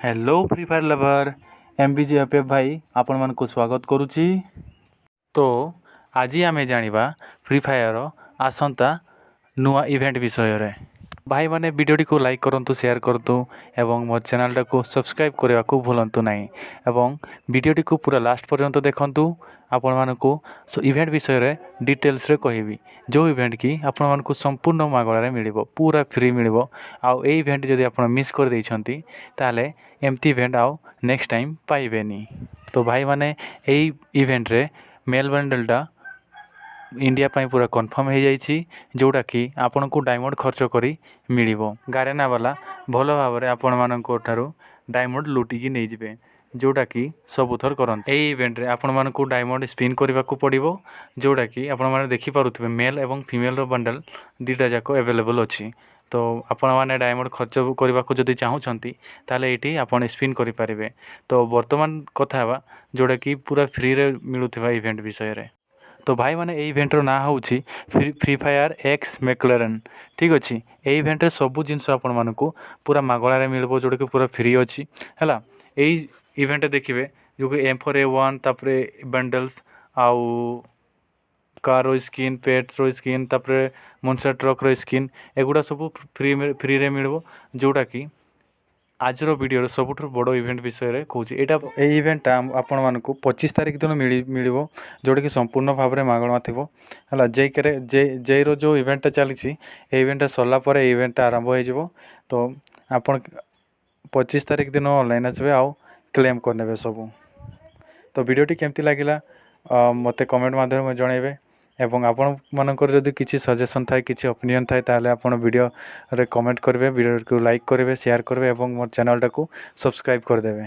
Hello free fire lover, M B G F F ଭାଇ ଆପଣମାନଙ୍କୁ ସ୍ୱାଗତ କରୁଛି। ତ ଆଜି ଆମେ ଜାଣିବା ଫ୍ରି ଫାୟାର ଆସନ୍ତା ନୂଆ ଇଭେଣ୍ଟ ବିଷୟରେ। ଭାଇମାନେ, ଭିଡ଼ିଓଟିକୁ ଲାଇକ୍ କରନ୍ତୁ, ସେୟାର କରନ୍ତୁ ଏବଂ ମୋ ଚ୍ୟାନେଲଟାକୁ ସବସ୍କ୍ରାଇବ୍ କରିବାକୁ ଭୁଲନ୍ତୁ ନାହିଁ ଏବଂ ଭିଡ଼ିଓଟିକୁ ପୁରା ଲାଷ୍ଟ ପର୍ଯ୍ୟନ୍ତ ଦେଖନ୍ତୁ। ଆପଣମାନଙ୍କୁ ଇଭେଣ୍ଟ ବିଷୟରେ ଡିଟେଲ୍ସରେ କହିବି, ଯେଉଁ ଇଭେଣ୍ଟ କି ଆପଣମାନଙ୍କୁ ସମ୍ପୂର୍ଣ୍ଣ ମାଗଣାରେ ମିଳିବ, ପୁରା ଫ୍ରି ମିଳିବ। ଆଉ ଏଇ ଇଭେଣ୍ଟ ଯଦି ଆପଣ ମିସ୍ କରିଦେଇଛନ୍ତି, ତାହେଲେ ଏମିତି ଇଭେଣ୍ଟ ଆଉ ନେକ୍ସଟ ଟାଇମ୍ ପାଇବେନି। ତ ଭାଇମାନେ, ଏଇ ଇଭେଣ୍ଟରେ ମେଲ୍ ବଣ୍ଡେଲଟା ଇଣ୍ଡିଆ ପାଇଁ ପୁରା କନଫର୍ମ ହେଇଯାଇଛି, ଯେଉଁଟାକି ଆପଣଙ୍କୁ ଡାଇମଣ୍ଡ ଖର୍ଚ୍ଚ କରି ମିଳିବ। ଗାରେନା ବାଲା ଭଲ ଭାବରେ ଆପଣମାନଙ୍କ ଠାରୁ ଡାଇମଣ୍ଡ ଲୁଟିକି ନେଇଯିବେ, ଯେଉଁଟାକି ସବୁଥର କରନ୍ତି। ଏଇ ଇଭେଣ୍ଟରେ ଆପଣମାନଙ୍କୁ ଡାଇମଣ୍ଡ ସ୍ପିନ୍ କରିବାକୁ ପଡ଼ିବ, ଯେଉଁଟାକି ଆପଣମାନେ ଦେଖିପାରୁଥିବେ, ମେଲ୍ ଏବଂ ଫିମେଲ୍ର ବଣ୍ଡେଲ୍ ଦୁଇଟା ଯାକ ଆଭେଲେବଲ୍ ଅଛି। ତ ଆପଣମାନେ ଡାଇମଣ୍ଡ ଖର୍ଚ୍ଚ କରିବାକୁ ଯଦି ଚାହୁଁଛନ୍ତି, ତାହେଲେ ଏଇଠି ଆପଣ ସ୍ପିନ୍ କରିପାରିବେ। ତ ବର୍ତ୍ତମାନ କଥା ହେବା ଯେଉଁଟାକି ପୁରା ଫ୍ରିରେ ମିଳୁଥିବା ଇଭେଣ୍ଟ ବିଷୟରେ। ତ ଭାଇମାନେ, ଏଇ ଇଭେଣ୍ଟର ନାଁ ହେଉଛି ଫ୍ରି ଫାୟାର ଏକ୍ସ ମେକ୍ଲେରେନ୍। ଠିକ୍ ଅଛି, ଏଇ ଇଭେଣ୍ଟରେ ସବୁ ଜିନିଷ ଆପଣମାନଙ୍କୁ ପୁରା ମାଗଣାରେ ମିଳିବ, ଯେଉଁଟାକି ପୁରା ଫ୍ରି ଅଛି। ହେଲା, ଏଇ ଇଭେଣ୍ଟ ଦେଖିବେ ଯେଉଁ M4A1, ତାପରେ ବଣ୍ଡେଲ୍ସ ଆଉ କାର୍ର ସ୍କିନ୍, ପେଟ୍ସର ସ୍କିନ୍, ତାପରେ ମନଷ୍ଟର ଟ୍ରକ୍ର ସ୍କିନ୍, ଏଗୁଡ଼ା ସବୁ ଫ୍ରିରେ ମିଳିବ। ଯେଉଁଟାକି ଆଜିର ଭିଡ଼ିଓର ସବୁଠାରୁ ବଡ଼ ଇଭେଣ୍ଟ ବିଷୟରେ କହୁଛି ଏଇଟା। ଏଇ ଇଭେଣ୍ଟଟା ଆପଣମାନଙ୍କୁ 25 ତାରିଖ ଦିନ ମିଳିବ, ଯେଉଁଟାକି ସମ୍ପୂର୍ଣ୍ଣ ଭାବରେ ମାଗଣା ଥିବ। ହେଲା, ଜେଇକେରେ ଜେଇର ଯେଉଁ ଇଭେଣ୍ଟଟା ଚାଲିଛି, ଏଇ ଇଭେଣ୍ଟଟା ସରିଲା ପରେ ଏଇ ଇଭେଣ୍ଟଟା ଆରମ୍ଭ ହେଇଯିବ। ତ ଆପଣ 25 ତାରିଖ ଦିନ ଅନଲାଇନ୍ ଆସିବେ ଆଉ କ୍ଲେମ୍ କରିନେବେ ସବୁ। ତ ଭିଡ଼ିଓଟି କେମିତି ଲାଗିଲା, ମୋତେ କମେଣ୍ଟ ମାଧ୍ୟମରେ ଜଣାଇବେ ଏବଂ ଆପଣମାନଙ୍କର ଯଦି କିଛି ସଜେସନ୍ ଥାଏ, କିଛି ଓପିନିଅନ୍ ଥାଏ, ତାହେଲେ ଆପଣ ଭିଡ଼ିଓରେ କମେଣ୍ଟ କରିବେ, ଭିଡ଼ିଓକୁ ଲାଇକ୍ କରିବେ, ସେୟାର କରିବେ ଏବଂ ମୋ ଚ୍ୟାନେଲଟାକୁ ସବସ୍କ୍ରାଇବ୍ କରିଦେବେ।